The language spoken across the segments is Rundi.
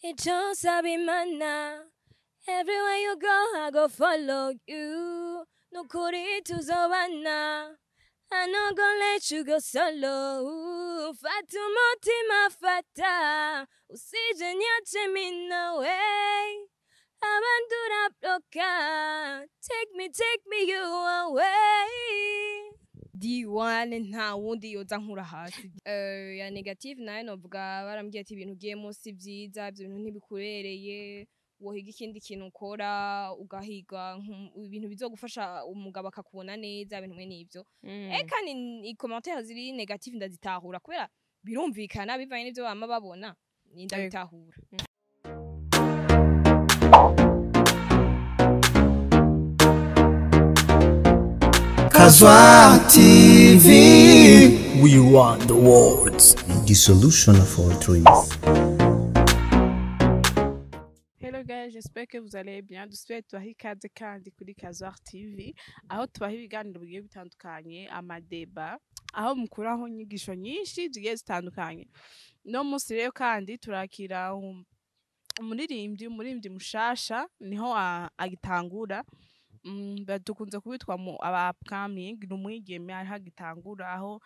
Ico nsaba Imana. Everywhere you go, I go follow you. Nukuri tuzobana. I no gonna let you go solo. Fata umutima fata. Usije nyache me no way. Abandi urabloka. Take me you away. D1 nta wundi yoza nkura hasi. Ya negative nayo novuga barambwiye ati ibintu ugiyemo si vyiza, ivyo bintu ntibikubereye, wohiga ikindi kintu ukora, ugahiga ibintu bizogufasha umugabo akakubona neza, ibintu mwe n'ivyo. Eka ni commentaire ziri negative ndazitahura kubera birumvikana bivanye n'ivyo bama babona, ni ndabitahura. Kazwa TV. We want the world. The solution of all dreams. Hello guys, j'espère que vous allez bien. Dusubiye tubaha ikaze kandi kuri Kazwa TV, aho tubaha ibiganiro bigiye bitandukanye, amadeba, aho mukuraho inyigisho nyinshi zigiye zitandukanye. No munsi rero kandi turakira umuririmbyi mushasha, niho agitangura. Dukunze kubitwa mu aba upcoming, ni umwigeme ariho agitangura, aho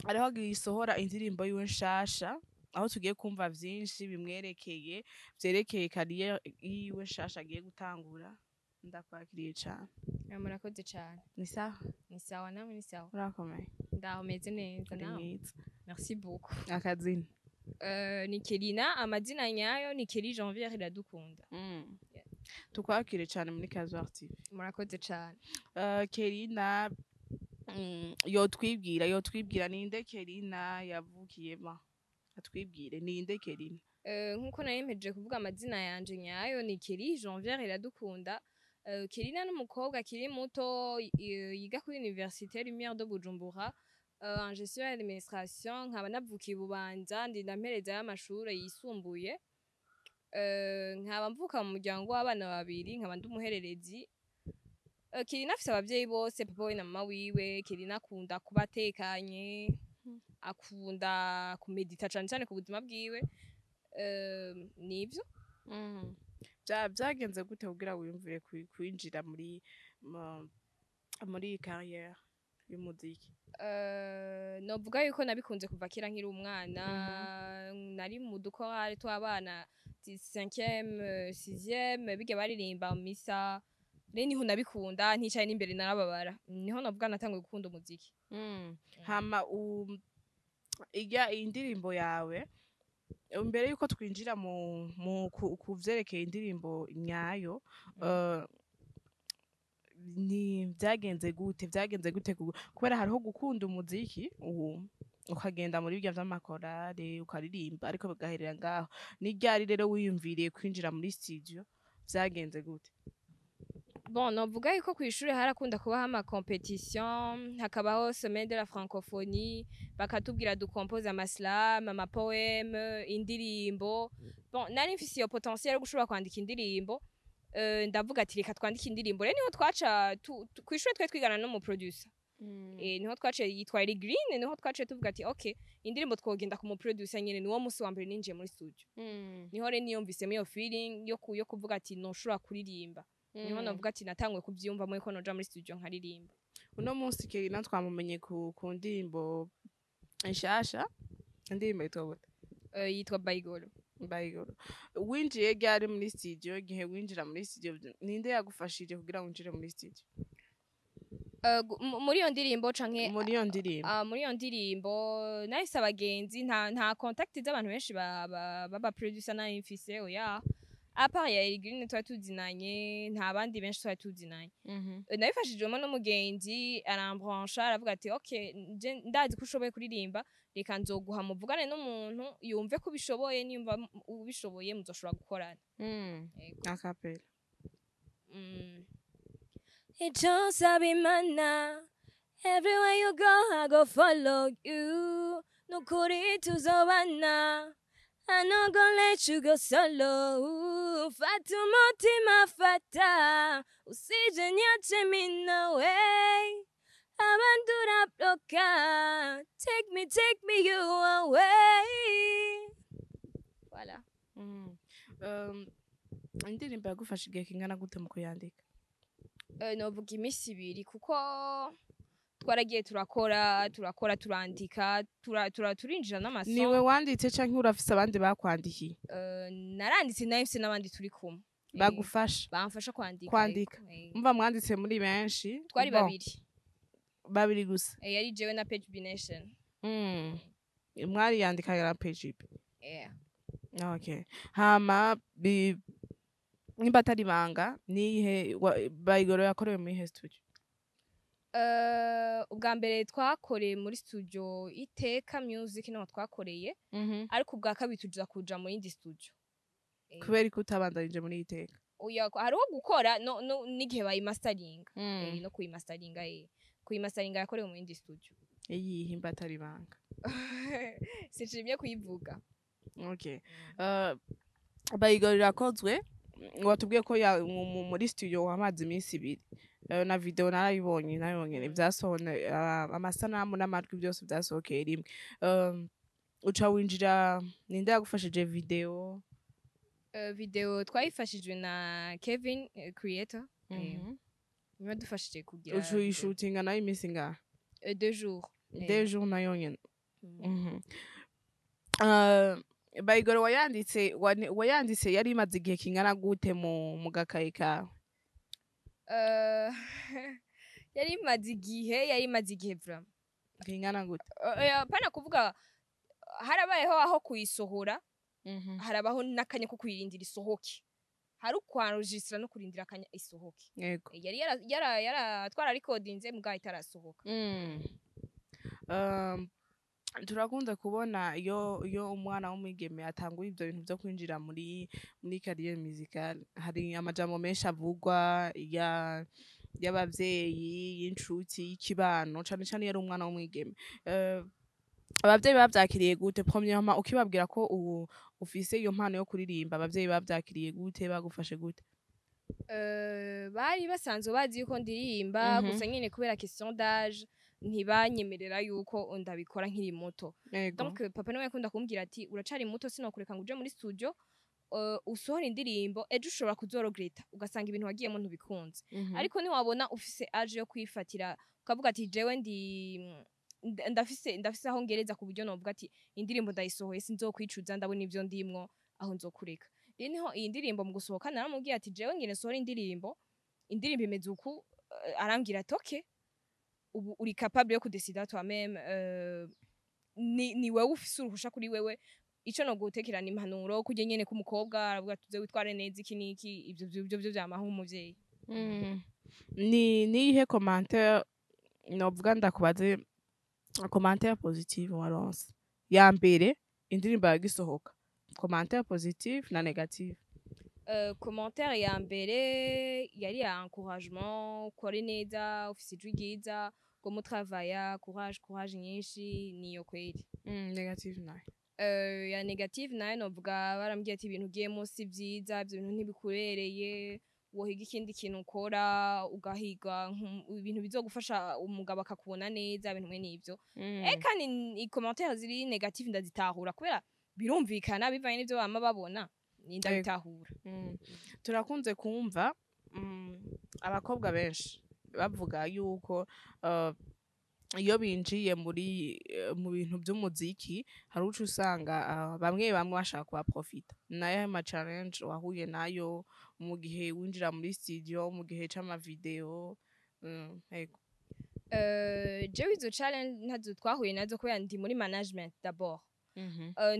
ariho agisohora indirimbo yiwe nshasha, aho tugiye kumva vyinshi bimwerekeye, vyerekeye carrière yiwe nshasha agiye gutangura. Ndakwakiriye cane. Murakoze cane. Ni sawa? Ni sawa, namwe ni sawa. Urakomeye? Ndaho meze neza Uri nawe. mwiza. Merci beaucoup. Akazina? Ni Kelina, amazina nyayo ni Kelly Janvier Iradukunda. Tukwakire cane muri Kazwa TV. Murakoze cane. Kelina, yotwibwira ninde Kelina yavukiyema? Atwibwire ninde Kelina? Nkuko nari mpejeje kuvuga amazina yanje nyayo ni Kelly Janvier Iradukunda. Kelina ni umukobwa akiri muto yiga kuri Université Lumière de Bujumbura, en gestion et administration, nkaba navukiye Bubanza, ndi ndampereza y'amashure yisumbuye. Nkaba mvuka mu muryango w'abana babiri, nkaba ndi umuhererezi. Kelina afise abavyeyi bose, papa we na mama wiwe. Kelina akunda kuba atekanye, akunda kumedita cane cane ku buzima bwiwe. Nivyo. Vyagenze gute kugira wiyumvire kwinjira muri iyi carrière y'umuziki? Novuga yuko nabikunze kuva kera nkiri umwana, nari mu dukorale tw'abana 5e, 6e, biga baririmba mu misa. Rero niho nabikunda, nticaye n'imbere narababara. Niho novuga natanguye gukunda umuziki. Hama irya indirimbo yawe, mbere yuko twinjira mu kuvyerekeye indirimbo nyayo, ni vyagenze gute? Vyagenze gute kubera hariho gukunda umuziki ukagenda muri birya vy'amakorale ukaririmba ariko bigaherera ngaho. Ni ryari rero wiyumviriye kwinjira muri studio? Vyagenze gute? Bon, novuga yuko kw'ishure harakunda kubaho ama competition, hakabaho semaine de la francophonie, bakatubwira ducompose ama slam, ama poème, indirimbo. Bon, nari mfise iyo potentiel yo gushobora kwandika indirimbo. Ndavuga ati reka twandike indirimbo. Rero niho twaca kw'ishure twe twigana no mu producer. Niho twace yitwa Eric Green, niho twace tuvuga ati okay, indirimbo twogenda ku mu producer nyene. Niwo musi wa mbere ninjiye muri studio. Niho rero niyumvisemo iyo feeling yo kuvuga ati noshobora kuririmba. Niho navuga ati natanguye kuvyiyumvamo ko noja muri studio nkaririmba. Uno munsi Kelina twamumenye ku ndirimbo nshasha, indirimbo yitwa gute? Yitwa Baigolo. Baigolo. Winjiye ryari muri studio? Igihe winjira muri studio ninde yagufashije kugira winjire muri studio? Muri iyo ndirimbo canke muri iyo ndirimbo? Muri iyo ndirimbo nahise abagenzi, nta contact z'abantu benshi baba producer nari mfise, oya. À part ya Eric Green twari tuzinanye, nta bandi benshi twari tuzinanye. Nabifashijwemo n'umugenzi, arambrancha aravuga ati okay, nje ndazi ko ushoboye kuririmba, reka nzoguha muvugane n'umuntu yumve ko ubishoboye, nimba ubishoboye muzoshobora gukorana. Yego. A cappella. Ico nsaba Imana, everywhere you go I go follow you. Nukuri tuzobana. I no gonna let you go solo. Fata umutima fata, usije nyache me no way. Abandi urabloka, take me, take me you away. Voilà. Indirimbo yagufasha igihe kingana gute mu kuyandika? Novuga iminsi 2, kuko twaragiye turakora, turakora, turandika, turinjira n'amaso. Niwe wanditse canke urafise abandi bakwandikiye? Naranditse, nayo mfise n'abandi turi kumwe. Bagufasha? Bamfasha kwandika. Kwandika. Yego. Umva, mwanditse muri benshi? Twari Bon, babiri. Babiri gusa? Yari jewe na Page B Nation. Mwari yandika na PGB? Yeah. Okay, hama nimba atari ibanga, nihe bayigoro yakorewe, muri he studio? Ubwa mbere twakoreye muri studio Iteka Music, niho twakoreye, ariko ubwa kabiri tuja kuja mu yindi studio. Kubera ko utabandanije muri Iteka? Oya, hariho gukora no n'igihe bayimastaringa, no kuyimastaringa, kuyimastaringa yakorewe mu yindi studio. Iyihe, imba atari ibanga? Sinshimye kuyivuga. Okay. Bayigoro irakozwe, watubwiye ko muri studio wamaze iminsi 2. Na video narayibonye, nabibonye vyasohone, amasanamu n'amajwi byose vyasohokeye rimwe. Uca winjira, ninde yagufashije video? Video twayifashijwe na Kevin, creator, niwe dufashije kugira Uca video. uyishutinga nayo iminsi ingahe? 2 jours. 2 jours nayo nyene? Bayigoro wayanditse, wayanditse yari imaze igihe kingana gute mu gakaye kawe? Yari imaze igihe, yari imaze igihe vraiment. Kingana gute? Pana kuvuga harabayeho aho kuyisohora, harabaho n'akanya ko kuyirindira isohoke, hari ukwanregistra no kurindira akanya isohoke. Yari yara twararikodinze mugabo itarasohoka. Turakunda kubona iyo umwana w'umwigeme atanguye ivyo bintu vyo kwinjira muri carrière musicale, hari amajambo menshi avugwa ya y'abavyeyi, y'incuti, y'ikibano, cane cane iyo ari umwana w'umwigeme. Abavyeyi bavyakiriye gute premièrement ukibabwira ko ubu ufise iyo mpano yo kuririmba? Abavyeyi bavyakiriye gute, bagufashe gute? Bari basanzwe bazi yuko ndirimba, gusa nyene kubera question d'âge ntibanyemerera yuko ndabikora nkiri muto. Donc papa niwe yakunda kumbwira ati: "Uracari muto, sinokureka ngo uje muri studio, usohora indirimbo, ejo ushobora kuzorogreta ugasanga ibintu wagiyemo ntubikunze." Ariko niwabona ufise âge yo kwifatira, ukavuga ati: "Jewe ndi ndafise aho ngereza ku buryo novuga ati indirimbo ndayisohoye sinzokwicuza, ndabona ivyo ndimwo, aho nzokureka." Rero niho iyi ndirimbo mu gusohoka naramubwiye ati: "Jewe ngene sohora indirimbo, indirimbo imeze uku." Arambwira ati: "Okay, ubu uri capable yo kudesida toi-même, ni wewe ufise uruhusha kuri wewe, ico no gutekerana impanuro kurya nyene k'umukobwa." Aravuga ati: "Uze witware neza, iki niki." Ivyo vyamaho umuvyeyi. Ni niyihe commentaire, novuga ndakubaze commentaire positive waronse ya mbere indirimbo yagisohoka, commentaire positive na négative? Commentaire ya mbere yari ya encouragement: ukore neza, ufise ijwi ryiza, ngo mutravaya, courage, courage nyinshi, niyo kweri. Négative nayo? Ya négative nayo novuga barambwiye ati: "Ibintu ugiyemo si vyiza, ivyo bintu ntibikubereye, wohiga ikindi kintu ukora, ugahiga ibintu bizogufasha, umugabo akakubona neza," ibintu mwe n'ivyo. Kandi i commentaire ziri négative ndazitahura, kubera birumvikana bivanye n'ivyo bama babona, ni ndabitahura. Turakunze kumva abakobwa benshi bavuga yuko iyo binjiye muri mu bintu by'umuziki hari uca usanga bamwe bamwe bashaka kubaprofita. Nayo ma challenge wahuye nayo mu gihe winjira muri studio, mu gihe c'ama video? Ego. Jewe izo challenge ntazo twahuye nazo, kubera ndi muri management d'abord.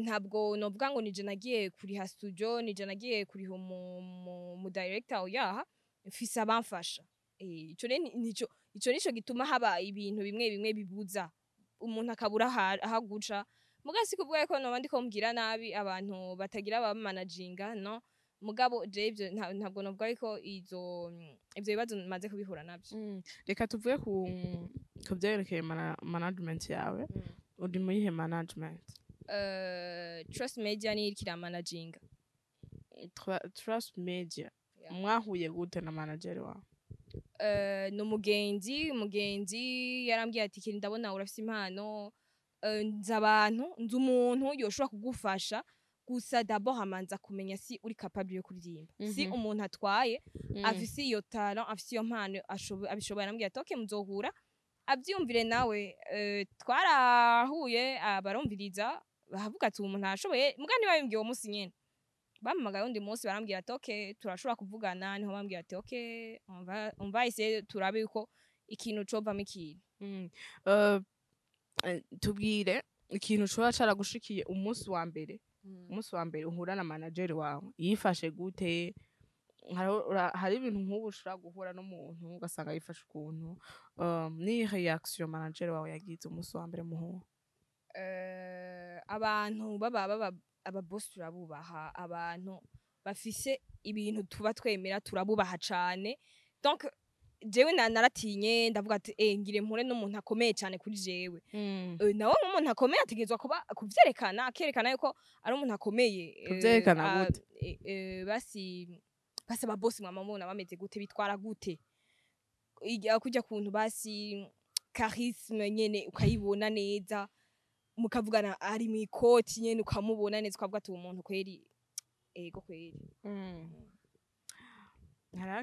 Ntabwo novuga ngo nije nagiye kuriha studio, nije nagiye kuriha mu director, oyaha, mfise abamfasha. Ico rero ico nico gituma haba ibintu bimwe bimwe bibuza umuntu akabura aho guca. Muga si kuvuga ko noba ndiko mbwira nabi abantu batagira abamanaginga, no mugabo je ivyo ntabwo novuga ko izo ivyo bibazo maze kubihura navyo. Reka tuvuge ku vyerekeye management yawe. Uri muri ihe management? Trust Media ni iriko iramanaginga. Trust Media? Yeah. Mwahuye gute na manager wawe? Ni umugenzi yarambwiye ati: "Kiri, ndabona urafise impano, nzi abantu, nzi umuntu yoshobora kugufasha." Gusa d'abord amanza kumenya si uri capable yo kuririmba, si umuntu atwaye afise iyo talent, afise iyo mpano, abishoboye. Arambwira ati: "Okay, muzohura avyumvire nawe." Twarahuye, barumviriza, bavuga ati: "Uwo muntu arashoboye." Muga ntibabimbwiye uwo munsi nyene, bampamagaye uwundi munsi, barambwira ati: "Okay, turashobora kuvugana." Niho bambwira ati: "Okay, on va essayer, turabe yuko ikintu covamo ikintu." Tubwire ikintu ushobora caragushikiye umunsi wa mbere uhura na manager wawe. Yifashe gute? Hari ibintu nk'ubu ushobora guhura n'umuntu ugasanga yifashe ukuntu. Ni reaction manager wawe yagize umunsi wa mbere muhura? Abantu baba ababosi turabubaha, abantu bafise ibintu tuba twemera turabubaha cane. Donc jewe naratinye, ndavuga ati: "Ngire mpure n'umuntu akomeye cane kuri jewe." Nawe nk'umuntu akomeye ategerezwa kuba kuvyerekana, akerekana yuko ari umuntu akomeye. Kuvyerekana gute? Basi ababosi mwama mubona bameze gute, bitwara gute? Kujya kuntu basi charisme nyene ukayibona neza, mukavugana ari mu ikoti nyene, ukamubona neza, ukavuga ati: "Uwo muntu kweri, ego kweri." Hariho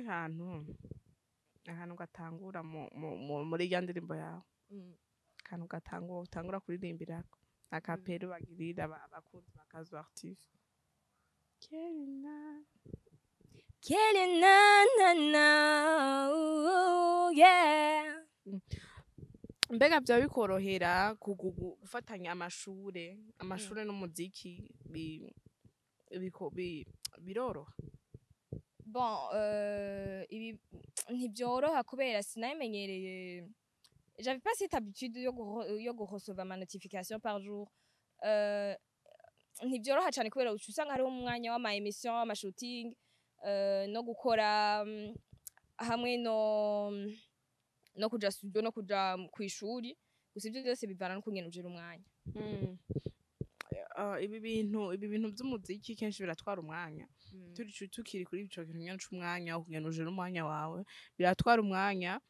akantu gatangura muri rya ndirimbo yawe, akantu gatangura utangura kuririmbirako akapero bagirira abakunzi ba Kazo Active. Kelina. Kelly na na na, ooh, yeah. Mbega byaba bikorohera gufatanya amashure n'umuziki? Biroroha? Bon, ibi ntibyoroha kubera sinabimenyereye. J'avais pas cette habitude yo recevoir ama notification par jour. Ntibyoroha cyane kubera uca usanga hariho umwanya w'ama émission, ama shooting, no gukora, hamwe no kuja studio, no kuja kw'ishuri. Gusa ibyo byose bivana n'ukungene ujera umwanya. Ibi bintu by'umuziki kenshi biratwara umwanya. Turi tukiri kuri ico kintu nyene c'umwanya, ukugenda ujera umwanya wawe biratwara umwanya,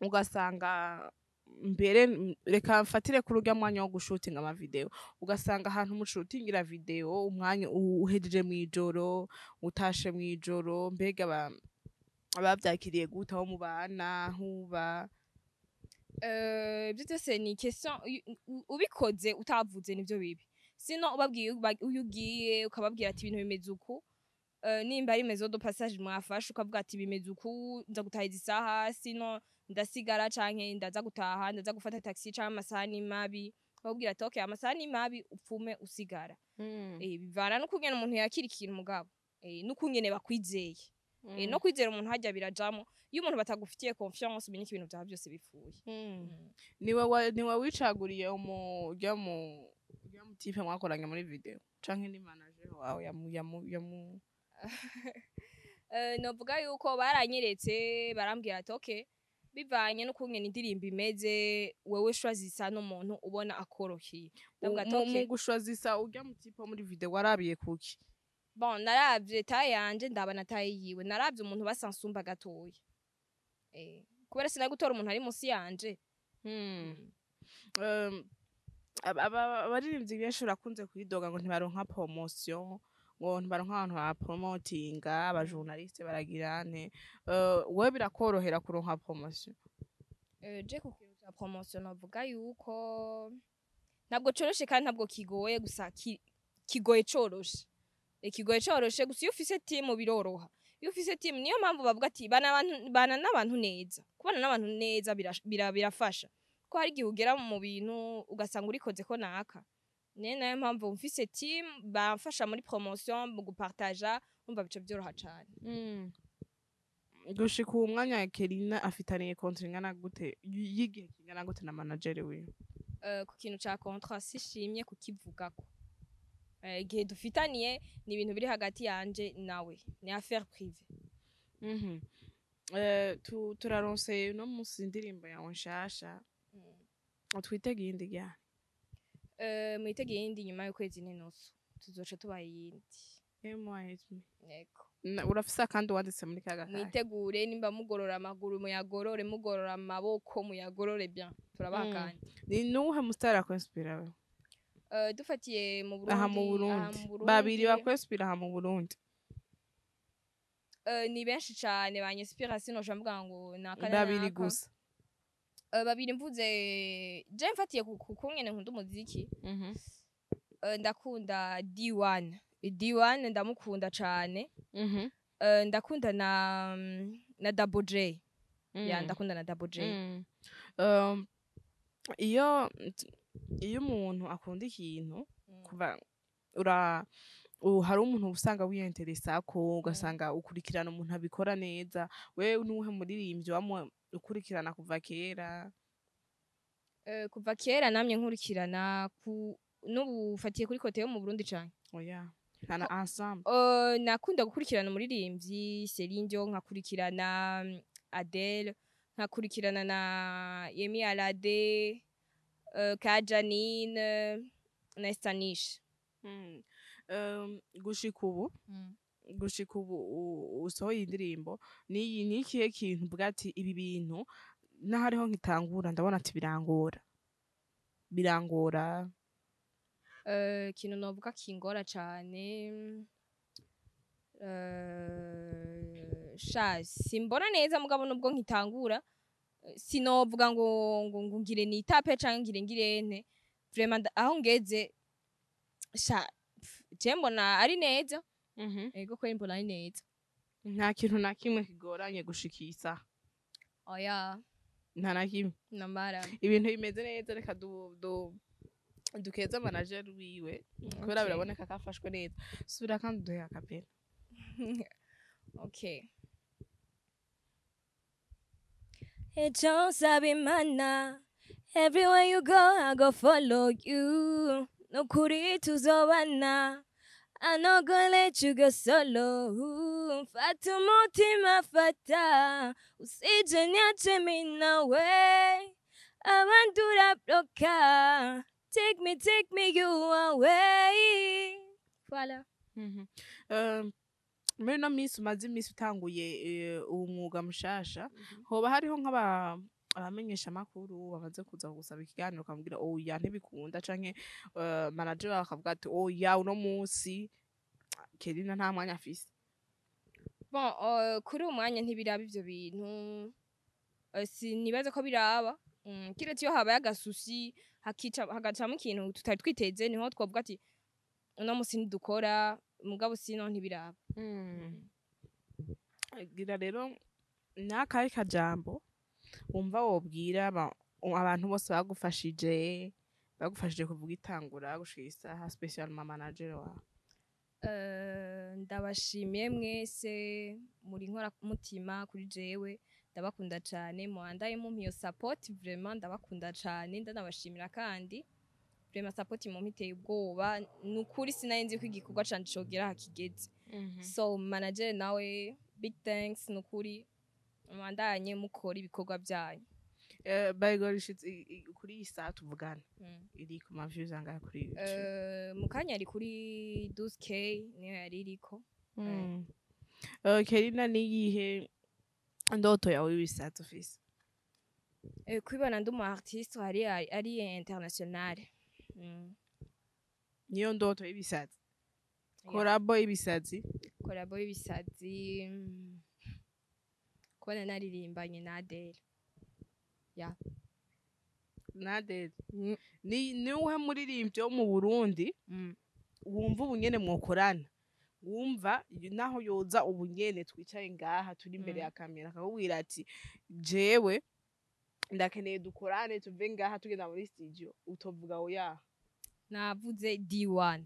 ugasanga mbere, reka mfatire kuri urya mwanya wo gushutinga ama video, ugasanga ahantu mushutingira video umwanya uhejeje mw'ijoro, utashe mw'ijoro. Mbega abavyakiriye gute aho mubana huba? Ibyo byose ni question ubikoze utavuze nivyo bibi. Sino ubabwiye uyo ugiye, ukababwira ati: "Ibintu bimeze uku." Nimba ari maison de passage mwafashe, ukavuga ati: "Bimeze uku, nza gutahiza isaha, sino ndasigara, canke ndaza gutaha, ndaza gufata taxi, canke amasaha ni mabi." Bakubwira ati: "Okay, amasaha ni mabi, upfume usigara." Bivana n'ukungene umuntu yakira ikintu, mugabo n'ukungene bakwizeye. No kwizera umuntu hajya birajamo. Iyo umuntu batagufitiye confiance, umenye ko ibintu vyawe byose bipfuye. Niwe wicaguriye urya mu type mwakoranye muri video, canke ni manager wawe yamu Novuga yuko baranyeretse, barambwira ati: "Okay, bivanye n'ukungene indirimbo imeze, wewe choisissa n'umuntu ubona akoroheye." Ndavuga ati: Mu "Okay." Gushwazisa urya mu type wo muri video warabiye kuki? Bon, naravye taille yanje, ndaba na taille yiwe, naravye umuntu basansumba gatoya, kubera sinari gutora umuntu ari munsi yanje. Abaririmbyi benshi barakunze kwidoga ngo ntibaronka promotion, ngo ntibaronka abantu bapromotinga, abajournaliste baragira nte. Wewe birakorohera kuronka promotion? Je ku kintu ca promotion novuga yuko ntabwo coroshe kandi ntabwo kigoye, gusa kigoye coroshe. Kigoye coroshe, gusa iyo ufise team biroroha. Iyo ufise team, niyo mpamvu bavuga ati bana abantu, bana n'abantu neza. Kubana n'abantu neza birafasha, ko hari igihe ugera mu bintu ugasanga urikoze ko naka. Niyo nayo mpamvu mfise team bamfasha muri promotion, mu gupartaja, umva bica byoroha cane. Gushika uwo mwanya, Kelina afitaniye contrat ingana gute, y'igihe kingana gute na manager wiwe? Ku kintu ca contrat sishimye kukivugako. Igihe dufitaniye ni ibintu biri hagati yanje nawe, ni affaire privée. Turaronse uno musi indirimbo yawe nshasha, twitege iyindi ryari? Mwitege iyindi nyuma y'ukwezi n'inusu, tuzoca tubaha iyindi. MYHM. Yego. Urafise akandi wanditse muri kaga kahe? Mwitegure, nimba mugorora amaguru muyagorore, mugorora amaboko muyagorore bien, turabaha kandi. Ni nuwuhe musitari akwinspira wewe? Dufatiye mu Burundi? Aha mu Aha Burundi. Mu Burundi. Babiri bakwinspira aha mu Burundi. Ni benshi cane banyinspira, sinoja mvuga ngo naka na Babiri naka. gusa. Babiri mvuze, je mfatiye ku kungene nkunda umuziki, ndakunda D1, D1 ndamukunda cane. Ndakunda na Double J ya, ndakunda na Double J. Iyo umuntu akunda ikintu kuva ura hari umuntu usanga wiyenteresa ko ugasanga ukurikirana umuntu abikora neza. Wewe nuwuhe muririmbyi wamwe ukurikirana kuva kera? Kuva kera namye nkurikirana ku n'ubu fatiye kuri côté yo mu Burundi cane. Oya, nta na ensemble. Nakunda gukurikirana umuririmbyi Celine Dion, nkakurikirana Adele, nkakurikirana na Yemi Alade, Kajanine na Estanish. Gushika ubu usohoye indirimbo, ni ikihe kintu uvuga ati ibi bintu naho ariho nkitangura ndabona ati birangora, birangora? Ikintu novuga kingora cane, sha simbona neza, mugabo nubwo nkitangura, sinovuga ngo ngire nitape canke ngire nte. Vraiment aho ngeze, sha pf, je mbona ari neza. Ego kweri, mbona ari neza. Nta kintu na kimwe kigoranye gushika iyi saha? Oya. Nta na kimwe? Namara. Ibintu bimeze neza. Reka dukeze manager wiwe kubera biraboneka ko afashwe neza. Subira kandi uduhe a cappella. Okay. Ejo nsaba Imana, everywhere you go I go follow you. Nukuri tuzobana, I no go let you go solo. Fata umutima, fata, usije nyache nawe abandi urabloka. Take me, take me you away. Voilà. Muri ino minsi umaze iminsi utanguye uwo mwuga mushasha, hoba hariho nk'aba abamenyesha amakuru bamaze kuza kugusaba ikiganiro ukamubwira oya, ntibikunda, canke manager wawe akavuga ati oya, uno munsi Kelina nta mwanya afise? Bon, kuri uwo mwanya ntibiraba ivyo bintu. Sinibaza ko biraba. Kiretse iyo habaye agasusi hakica hagacamo ikintu tutari twiteze, niho twavuga ati uno musi ntidukora, mugabo sino ntibiraba. Gira rero n'akahe kajambo wumva wobwira abantu bose bagufashije kuvuga itangura gushika isaha, spécialement manager wawe? Ndabashimiye mwese muri nkora mutima kuri jewe, ndabakunda cane, mubandaye mumpa iyo support. Vraiment ndabakunda cane, ndanabashimira kandi vraiment support mumpa iteye ubwoba. Nukuri sinari nzi ko igikorwa canje cogera aha kigeze. So manager nawe, big thanks, nukuri mubandanye mukora ibikorwa byanyu. By God, kuri iyi saha tuvugana iri ku ma views angahe kuri YouTube? Mu kanya ari kuri 12K, niyo yari iriko. Kelina, niyihe ndoto yawe y'ibisaza ufise? Kwibona ndi umu artiste ari international. Niyo ndoto y'ibisazi? Yeah. Collabo y'ibisazi? Collabo y'ibisazi, kubona naririmbanye na Adele. Na Adele? Ni niwe muririmbyi wo mu Burundi wumva ubu nyene mwokorana, wumva naho yoza ubu nyene twicaye ngaha turi imbere ya kamera akakubwira ati jewe ndakeneye dukorane, tuve ngaha tugenda muri studio, utovuga oya? Navuze D1,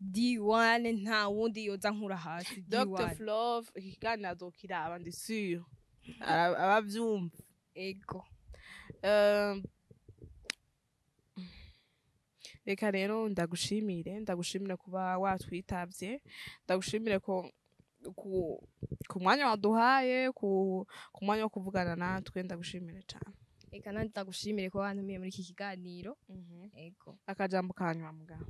D1, nta wundi yoza nkura hasi. Dr D1. Flove, iki kiganiro azokiraba, ndi sûr abavyumva. Ego. Reka rero ndagushimire kuba watwitavye, ndagushimire ko ku mwanya waduhaye, ku mwanya wo kuvugana natwe, ndagushimire cane. Eka nandi ndagushimire kuba wantumiye muri iki kiganiro. Ego. Akajambo kanyuma mugabo.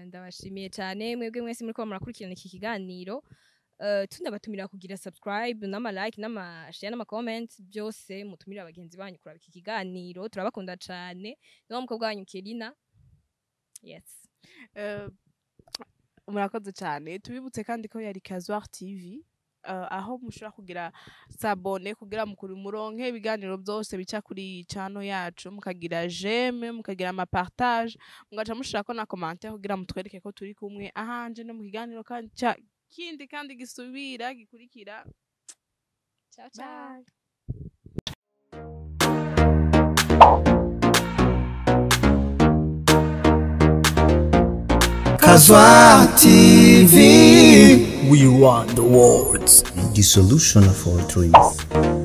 Ndabashimiye cyane mwebwe mwese muriko murakurikirana iki kiganiro. Tunabatumira kugira subscribe n'ama like n'ama share n'ama comment, byose mutumira abagenzi banyu kuraba iki kiganiro. Turabakunda cane. Niwo mukobwa wanyu Kelina, yes. Murakoze cyane. Tubibutse kandi ko yari Kazwar TV, aho mushobora kugira s'abonner kugira mukuri muronke ibiganiro byose bica kuri iyi channel yacu, mukagira j'aime, mukagira ama partage, mugaca mushirako na commentaire kugira mutwereke ko turi kumwe ahanje no mu kiganiro kandi kindi kandi gisubira gikurikira. Ciao ciao. Bye. Kazwa TV. We run the world. The solution of all dreams.